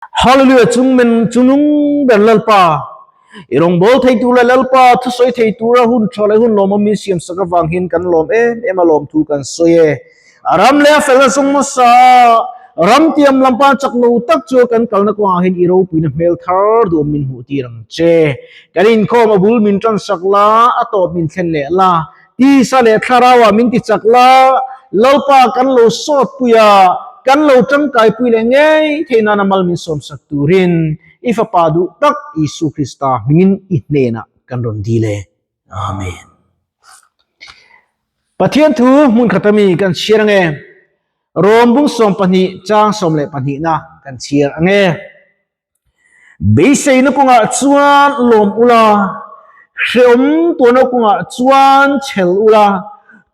Hallelujah chung men chungnung ber Lalpa, i rawngbâwl thei tur leh Lalpa thusawi thei tura hun tha leh hun lawmawm min siam sak avang hian kan lawm em em a lawmthu kan sawi e. A ram leh a fel a zawng hmasa a, ram tiam lampa chak lo tak chu kan kalna kawngah hian i ropuina hmel thar duhawm min hmuh tir ang che. Kan inkhawm a bul min tan sak la, a tawp min thlen leh la, Tisa leh thlarauah min ti chak la, Lalpa kan lo sawt pui a, kan lo tangkaipui leh ngei thei nana mal min sawmsak turin i Fapa duh tak Isu Krista hmingin i hnenah kan rawn dil e. Amen. Pathian thu hmun khata mi kan chhiar ange. Rom bung 12 chang 12na kan chhiar ange. Beiseina kawngah chuan lawm ula, hrehawm tuahna kawngah chuan chhel ula,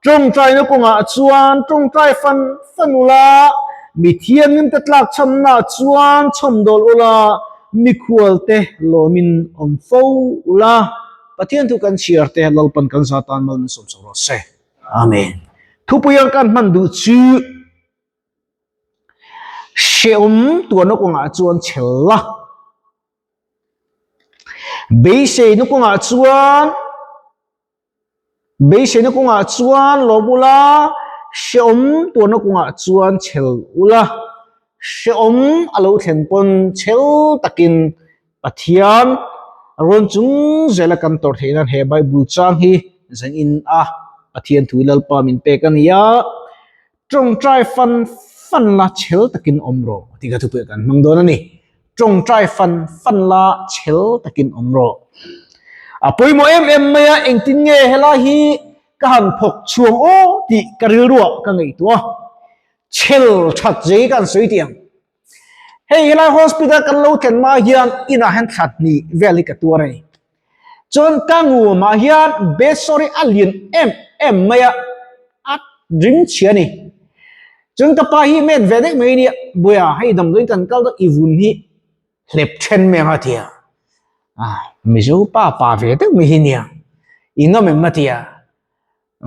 tawngtaina kawngah chuan tawngtai fan fan ula, mi thianghlimte tlakchhamnaah chuan chhawmdawl ula, mikhualte lawmin awm fo ula. Pathian thu kan chhiar te Lalpan kan za tan mal min sawmsak rawh se. Amen. Thupui ang kan hman duh chu. Hrehawm tuahna kawngah chuan chhel la, beiseina kawngah chuan beiseina kawngah chuan lawm ula, hrehawm tuahna kawngah chuan chhel ula, hrehawm a lo thlen pawn chhel takin Pathian rawn chung zela kan tawrh theih nan he Bible chang hi zengin a Pathian thui Lalpa min pek a ni a. Tawngtai fan fan la chhel takin awm rawh tih kha thupui kan hmang dawn a ni. Tawngtai fan fan la chhel takin awm rawh. A pawimawh em em mai a, engtin nge helai hi ka han phawk chhuang aw tih ka rilruah ka ngaihtuah a. Chhel that zei ka han sawi tih ang. Hei helai hospital kan lo thlen hma hian inah hian thla hnih vel hi ka tuar a ni. Chuan ka ngumah hian bed sore a lian em em mai a, a ring chhia a ni. Chuan ka pa hi men ve daih mai a nia, Buia hei damdawiin kan kal dawn i vun hi hlep then mai ang a ti a. Ah Mizo pa pa ve deuh mai hi nia, i ngam em a ti a.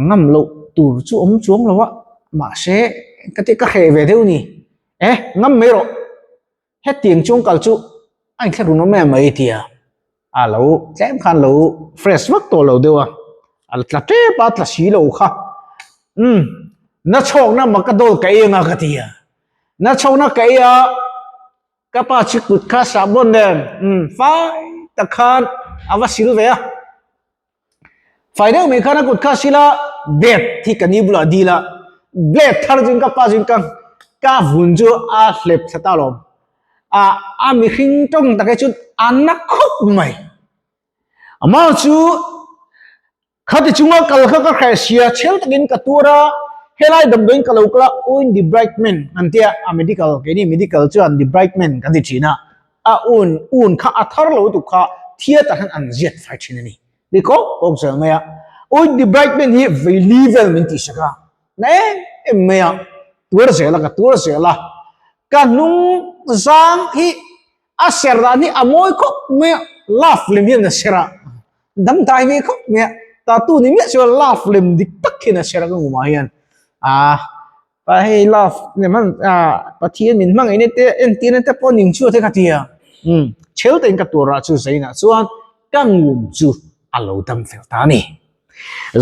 Ngam loh tur chu awm chuang lo a, mahse ka tih ka hreh ve deuh ni. E, ngam mai rawh. Hetiang chuang kal chu a inthlak run awm em mai tia. A lo tlem khan lo fresh vak tawh lo deuh a. A tla tep a, tla si lo kha. Umm, na chhawkna mak ka dawl ka ei anga ka ti a. Na chhawkna ka ei a, ka pa chi kut kha sahbawn nen, umm, fai tak khan a va sil ve a. Fai deuh mai khan a kut kha sila blade hi ka ni bulah dil a, blade thar chuan ka pa chuan ka ka vun chu a hlep thla ta alawm. A a mihring tawng tak hi chuan a na khawp mai. Amah chu khati chunga kal kha ka hre sia chhel takin ka tuar a, helai damdawiin ka lo kal a, Oin debridement an tia a medical keini medical chuan debridement kan ti thin a, A un un kha a thar lo tuk kha theatre hian an ziat fai thin a ni. Ni kawk kawk zel mai a. Ui the brightman hi vei li vel min tih sak a. Na em em mai a. Tuar zel a ka tuar zel a. Ka hnung zang hi a ser dan hi a mawi khawp mai a. Love lem hian a ser a. Dam dai ve khawp mai a. Tattoo ni miah chuan love lem dik tak hian a ser a ka ngumah hian. Ah Pa hei love ne hman a Pathian min hmangaih na te entirna te pawh ning chu te ka ti a um chhel te in ka tur ah chu Zainah chuan ka ngum chu a lo dam fel ta a ni.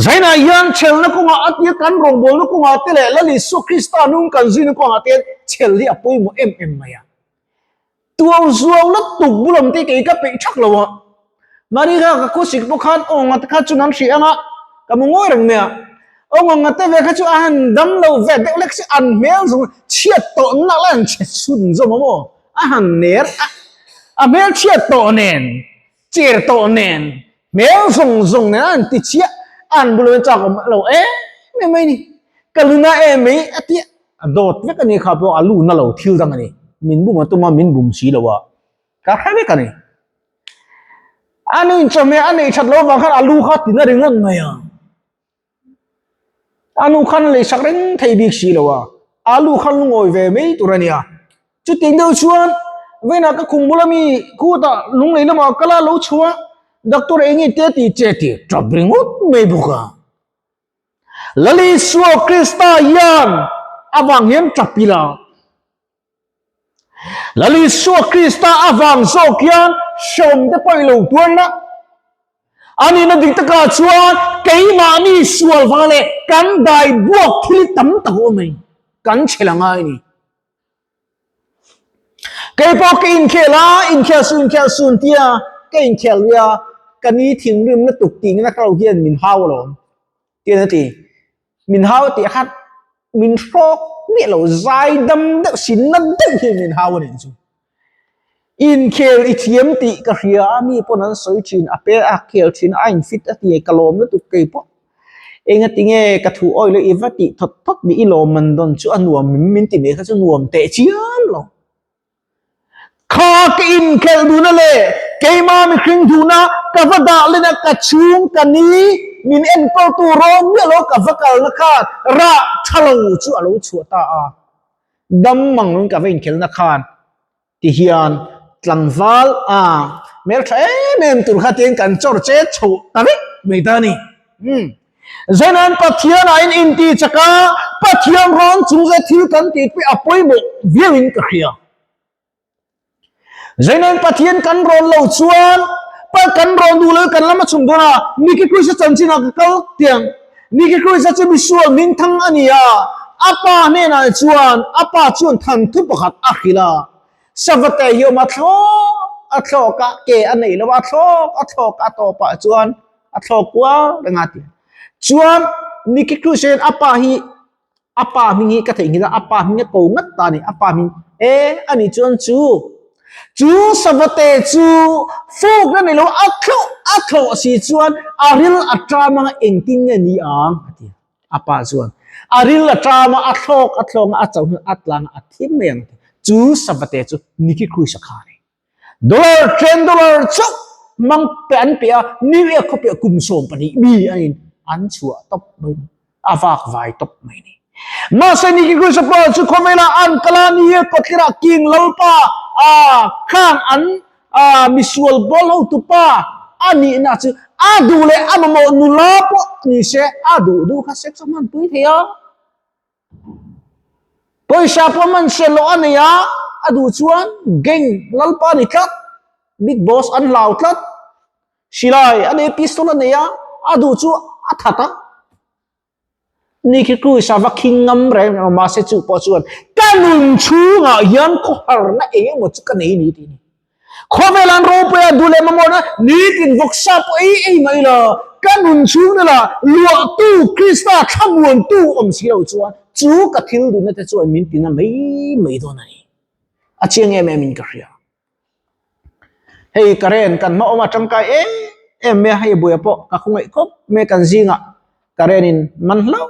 Zainah hian chhelna kawngah a tia kan rawngbawlna kawngah te leh Lal Isua Krista nung kan zuina kawngah te hian chhel hi a pawimawh em em mai a. Tuau zuau la tuk bulam te kei ka peih thak lo a. Mari kha ka khawsik pawh khan awnga te kha chu nan hrih anga ka mu ngawi reng mai a. Awnga te ve kha chu a han dam lo ve deuh lek si an hmel zawng chhiat tawh nak lai an chhe chhun zawm a maw a han ner a a hmel chhiat tawh nen cher tawh nen hmel zawng zawng nen a han ti chiah an bulah hian chak awm lo em em mai ni ka luna em mai a tia A dawt vek a ni kha pawh a lu na lo thil dang a ni. Min bum a tum a, min bum si lo a. Ka hre vek a ni. A nu in chawhmeh a neih that lo avang khan a lu kha tina ringawt mai a. A nu khan a lei sak reng thei bik si lo a. A lu khan lungawi ve mai tur a nia. Chutiang deuh chuan vawiinah ka khum bula mi khutah lunglei lamah kal a lo chhuah doctor eng nge te ti che tih tap ringawt mai bawk a. Lal Isua Krista hian avang hian tap ila. Lal Isua Krista avang zawk hian hrehawm te pawh i lo tuarna. A nihna dik takah chuan keimahni sual vang leh kan dai buak thil tam tak a awm a ni. Kan chhel a ngai a ni. Kei pawh ka inkhel a, inkhel sun inkhel sun tia ka inkhel lui a, ka ni thinrim lutuk tih na kha lo hian min hau alawm tian a ti. Min hau tih khan min hrawk miah lo, zai dam deuh si na deuh hian min hau a nih chu. Inkhel i thiam tih ka hria a, mi pawn an sawi thin, a pe a khel thin a, a infit a ti ka lawm lutuk kei pawh. Engati nge ka thu awi lo i va tih thawt thawt ni i lawm man dawn chu a nuam min min ti mai kha chu nuam teh chiam lo. Kha ka inkhelh duhna leh keima mihring duhna ka va dah len a ka chhung ka ni min enkawltu rawn miah lo ka va kalna khan rah tha lo chu a lo chhuah ta a. Dam mang in ka va inkhelhna khan ti hian tlangval a hmel tha em em tur kha tiin kan chawr che chho ta vek mai ta a ni. Umm. Zenan Pathian ah in inti chak a, Pathian rawn chung zet thil kan tih pawh a pawimawh viau in ka hria. Zenan Pathian kan rawn lo chuan kan rawn duh lo kan lama chhung dawn a, Nicky Cruz-a chanchin ah ka kal tiang. Nicky Cruz-a chu misual hmingthang a ni a, a pa hnenah chuan a pa chuan than thu pakhat a hrilh a, Savate hi awm a thlawk a thlawk a, ke a neih lo a, a thlawk a thlawk a tawpah chuan a thlawk kual reng a ti. Chuan Nicky Cruz hian a pa hi a pa hming hi ka theihnghilh a, a pa hming a ko ngat ta a ni, a pa hming e a nih chuan chu chu savate chu fuk na ni lo a thlawh a thlawh si chuan a ril a ṭam anga engtin nge ni ang a ti a, a pa chuan a ril a ṭam a, a thlawk a thlawng a, a chauh hnu a tlang a, a thim mai ang a ti, chu savate chu Nicky Cruz a kha a ni. Dollar ten dollar chauh mang pe an pe a, New York khawpia kum 12 mi an in an chhuah tawp mai ni, a vak vai tawp mai ni. Mahse Nicky Cruz pa chu khawvela an kal a, New York kawthlirah King Lalpa a khang an a misual ball hotu pa a nihna chu a duh leh a mamawh nula pawh ni se a duh duh kha sex a hmanpui thei a. Pawisa pawh man hriat loh a nei a, a duh chuan gang lalpa a ni tlat, big boss an hlau tlat, silai a nei pistol a nei a, a duh chu a that a. Nicky Cruz a va khing ngam reng reng a, mahse chu pawh chuan ka nun chhungah hian khawharna eng emaw chu ka nei a ni tih a ni. Khawvel an ropui a, duh leh mamawhna nitin vawksa pawh ei ei mai la, ka nun chhung nila luahtu Krista thlamuantu awm si lo chuan chu ka thil duhna te chuan min tina mai mai dawn a ni. A chiang em em in ka hria. Hei Karen kan hma awm a tangkai em em mai a, hei buaia pawh ka khawngaih khawp mai kan zingah Karen in man hlauh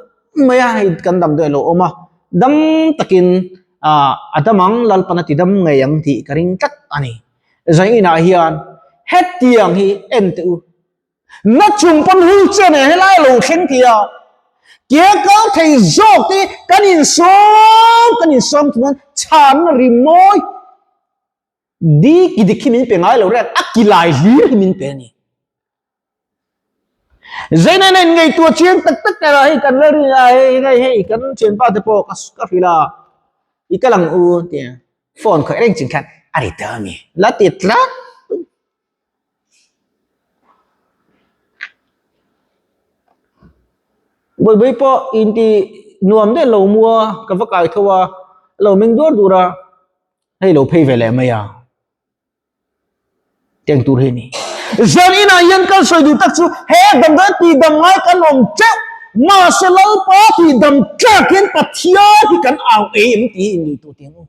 mai a, hei kan damdawi a lo awm a, dam takin a dam ang, Lalpan a ti dam ngei ang tih ka ring tlat a ni. Zainah hian hetiang hi en teh u, na chung pawn hul che nen helai a lo thleng thei a, ke kal thei zawk te kan insawm kan insawm chuan chhanna rimawi di ki dik hi min pe ngai lo reng, a ki lai hlir hi min pe a ni. Zaina nen ngaihtuah chiang tak tak kara hei kan la rin a hei hei hei kan thianpa te pawh ka ka hrilh a i kal ang u tia phone khawih reng ching khan a ri ta ami la ti tlat Bawibawi pawh inti nuam deuh lo mua ka va kai tho a lo meng duar dur a hei lo phei ve leh mai a. Tiang tur hi a ni. Zan inah hian kan sawi duh tak chu he damdawi tihdam ngai kan awm teuh, mahse Lalpa tihdam tlak hian Pathian hi kan au ei em tih hi inlui tawh tiang u.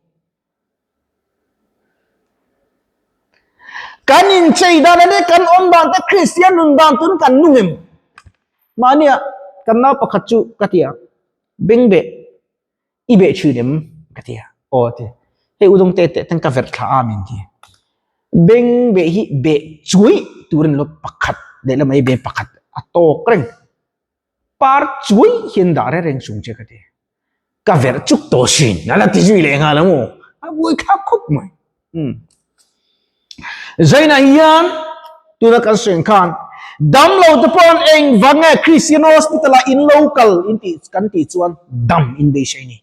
Kan inchei dan ania kan awm dan te Kristian nun dan tun kan nung em? Mahnia kan nau pakhat chu ka ti a, Bengbeh. I beh thin em? Ka ti a. Aw a ti. Hei udawng te teh ten ka verh thla a min ti. Beng beh hi beh chuai tur a ni lo pakhat lehlam ai beng pakhat a tawk reng. Par chuai hian dah reng reng chung che ka ti. Ka verh chuk tawh sin a la ti zui leh nghal ang aw. A buai thlak khawp mai. Umm. Zainah hian tuna kan sawi ang khan damlo te pawh an eng vang nge Christian Hospital ah in lo kal in tih kan tih chuan dam in beisei a ni.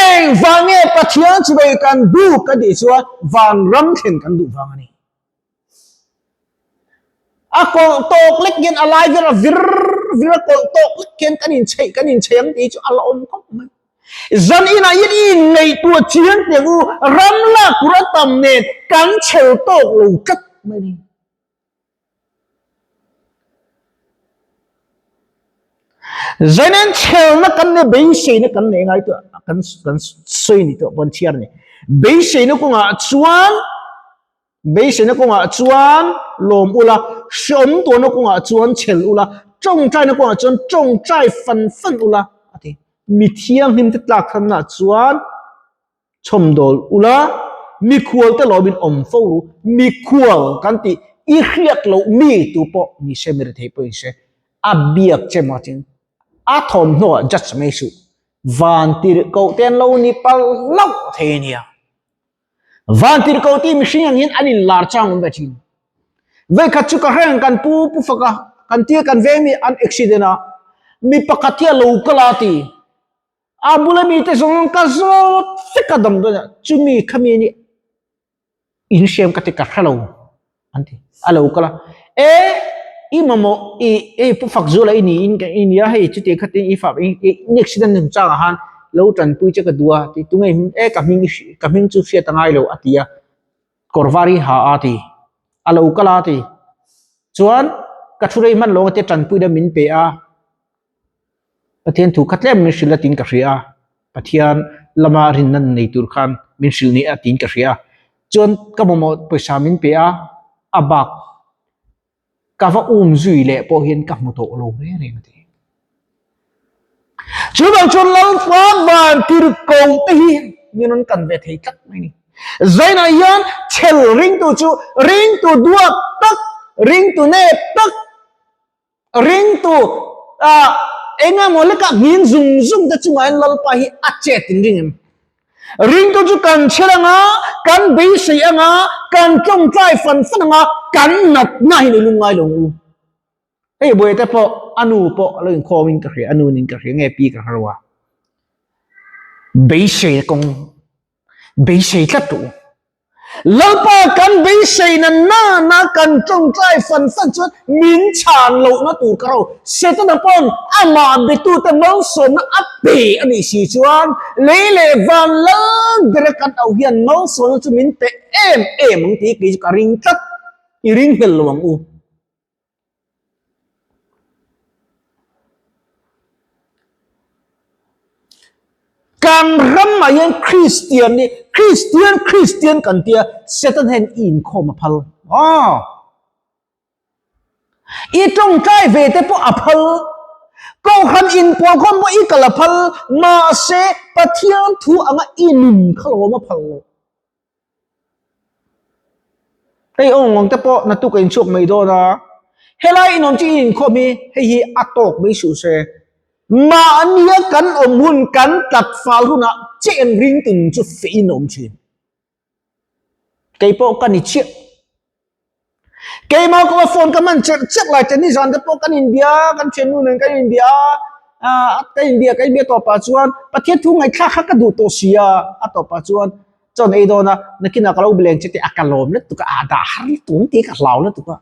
Eng vang nge Pathian chibai kan duh kan tih chuan vanram thlen kan duh vang a ni. A kawlh tawk lek hian a lai vel a vir vir a kawlh tawk lek hian kan inchheih kan inchheih ang tih chu a la awm khawp mai. Zan inah hian i inngaihtuah chiang teh u, ram lak tur a tam nen kan chhel tawk lo tlat mai a ni. Zainen chhelna kan nei beiseina kan nei ngai tawh kan kan sawi ni tawh pawn chhiar a ni. Beiseina kawngah chuan Beiseina kawngah chuan lawm ula, hreawm tuahna kawngah chuan chhel ula, tawngtaina kawngah chuan tawngtai fan fan ula, a ti. Mi thianghlim te tlak thannaah chuan chhawmdawl ula, mikhual te lawmin awm fo ru, mikhual kan tih i hriat loh mi tu pawh ni se, mi rethei pawh in se, a biak che maw chin a thawmhnaw ah judge mai suh, van tirhkoh te an lo ni pal hlauh thei a nia. Van tirhkoh tih mihring ang hian an inlar chang awm ve thin. Vekhat chu ka hreng kan pu pu fak a, kan tia kan veng mi an accident a, mi pakhat hi a lo kal a ti. A bula mite zawng zawng ka zawt vek a damdawi ah chumi khami nih in hriam ka ti ka hre lo an ti. A lo kal a, e i mamawh i hei pu fak zuala i niin ka i nia hei chuti khatin i fa i accident hnu changah khan lo tanpui che ka duh a tih tunge hming e ka hming ka hming chu hriat a ngai lo a ti a kawr var hi ha a ti a lo kal a ti chuan ka thu rei hman lo ang te tanpui na min pe a. Pathian thu kha tlem min hrilh a tiin ka hria a, Pathian lama rinna nei tur khan min hrilh ni a tiin ka hria a, chuan ka mamawh pawisa min pe a, a bak ka va um zui leh pawh hian ka hmu tawh lo reng reng a ti. Chuvang chuan Lalpa van tirhkoh te hi min rawn kan ve thei tlat mai a ni. Zainah hian chhel ringtu chu ringtu duat tak, ringtu nep tak, Ringtu ah eng emaw lekah hmin zung zung te chungah hian Lalpa hi a chet in ring em? Ringtu chu kan chhel anga, kan beisei anga, kan tawngtai fan fan anga, kan natna hi ni lungngai lo ang u. Hei buaite pawh a nu pawh a lo inkhawm in ka hria, a nu nin ka hria nge pi ka hre lo a. Beisei kawng, beisei tlat tawh u. Lalpa kan beiseina nana kan tawngtai fan fan chuan min chhan lohna tur ka ro. Setana pawn amah betute malsawmna a pe a nih si chuan lei leh van lal bera kan auh hian malsawmna chu min pe em em ang tih kei chu ka ring tlat. I ring hmel lo ang u. Kan ram ah hian Kristian hi Kristian Kristian kan tia Satan hian i inkhawm a phal. Aw. I tawngtai ve te pawh a phal. Kohhran inpawlkhawm pawh i kal a phal. Mahse Pathian thu anga i nun kha lawm a phal lo. Hei awng awng te pawh naktuk a inchhuak mai dawn a, helai inawm chu i inkhawm hi hei hi a tawk mai suh se. Mahnia kan awm hun kan tlat fal hunah che eng ring tum chu feh in a awm thin. Kei pawh ka ni chiah. Keimah kawng a phone ka hman cherh cherh lai te nizan te pawh kan inbia kan thiannu nen kan inbia a ka inbia ka inbia tawpah chuan Pathian thu ngaihthlak kha ka duh tawh si a a tawpah chuan chawn ei dawn a nakinah ka lo bileng che tih a ka lawm lutuk a a dah har lutuk ang tih ka hlau lutuk a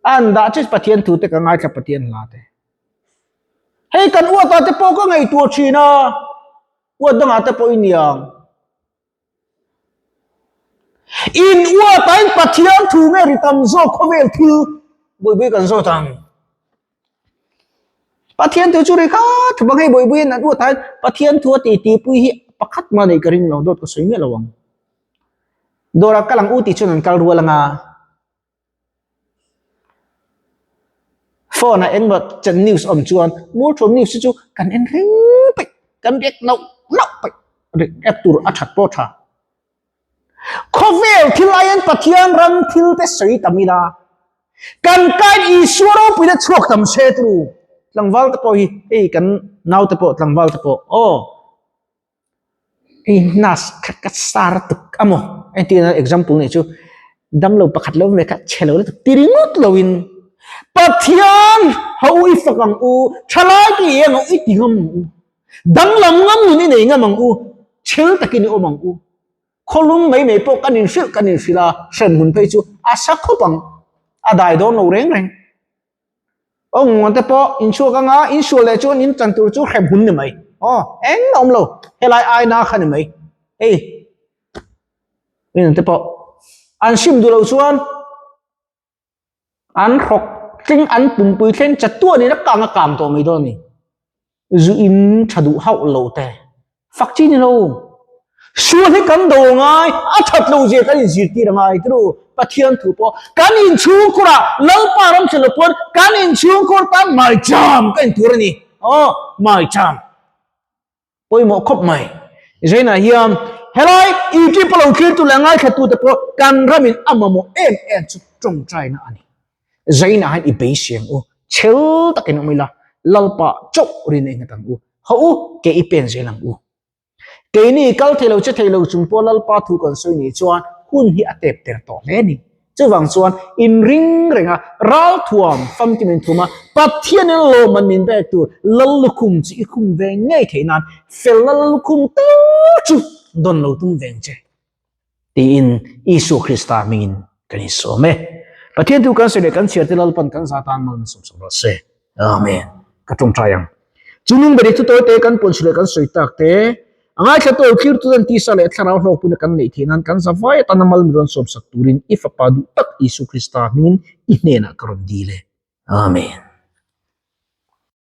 a an dah che Pathian thu te ka ngaithla Pathian hla te hei kan uata te pawh ka ngaihtuah thin a uat dangah te pawh i niang. In uatain Pathian thu nge ri tam zawk khawvel thil buaipui kan zawt ang. Pathian thu chu ri kha thu bang hei buaipui in an uatain Pathian thu a ti tihpui hi pakhat mah neih ka ring lo dawt ka sawi miah lo ang. Dawrah kal ang u tih chuan an kal rual anga. Phone ah engmaw chen news awm chuan Mualthuam news hi chu kan en reng peih kan react nauh nauh peih react tur a that pawh tha. Khawvel thil aiin Pathian ram thil te sawi tam ila kan kain Isua ropui te chhuak tam se turu tlangval te pawh hi hei kan naute pawh tlangval te pawh aw. Hei nurse kha ka star tuk a maw entirna example nih chu damlo pakhat lo ve kha chhe lo lutuk ti ringawt loin Pathian ho i fak ang u thalai te i ang u i ti ngam ang u. Danglam ngam nun i nei ngam ang u, chhel takin i awm ang u. Khawlum mai mai pawh kan inhrilh kan inhrilh a, hremhmun phei chu a sa khawp ang, a dai dawn lo reng reng. Aw ngawn te pawh inchhuak anga insual leh chuan in chan tur chu hremhmun ni mai. Aw eng a awm lo, helai aina kha ni mai. Hei min te pawh an sim duh loh chuan An hrawk tling an pumpui thleng chatuan in a kang a kang tawh mai dawn a ni. Zu in tha duh hauh lo te fak chi ni lo. Sual hi kan do ngai, a that lo zia kan inzirtir a ngai turu. Pathian thu pawh kan inchhungkhur ah Lalpa ram thlen lo pawn kan inchhungkhur tan maicham ka intur a ni. Aw maicham. Pawimawh khawp mai. Zainah hian helai YouTube a lo thlirtu leh ngaithlatute pawh kan ramin a mamawh em em chu tawngtaina a ni. Zainah hian i beisei ang u, chhel takin awm ila, Lalpa chauh rin a inghat ang u, hawh u, ke i pen zel ang u. Keini kal thei lo che thei lo chung pawh Lalpa thu kan sawi nih chuan hun hi a tep ter tawh hle a ni. Chuvang chuan inring renga ralthuam famkim in thum a, Pathianin lawmman min pek tur lal lukhum chu i khum ve ngei theih nan fel lal lukhum tal chu dawn lo tum veng che tiin Isua Krista hmingin kan insawm e. Pathian thu kan sawi leh kan chhiar te Lalpan kan za tan mal min sawm sawm rawh se. Amen. Ka tawngtai ang. Chu nung beri thu tawi te kan puan chhu leh kan sawi tak te, a ngaithla tu lo thlir tu ten tisa leh thlarau hlawkpuna kan neih theih nan kan zavai atana mal mi rawn sawm sak turin i Fapa duh tak Isu Krista hmingin i hnenah ka rawn dil e. Amen.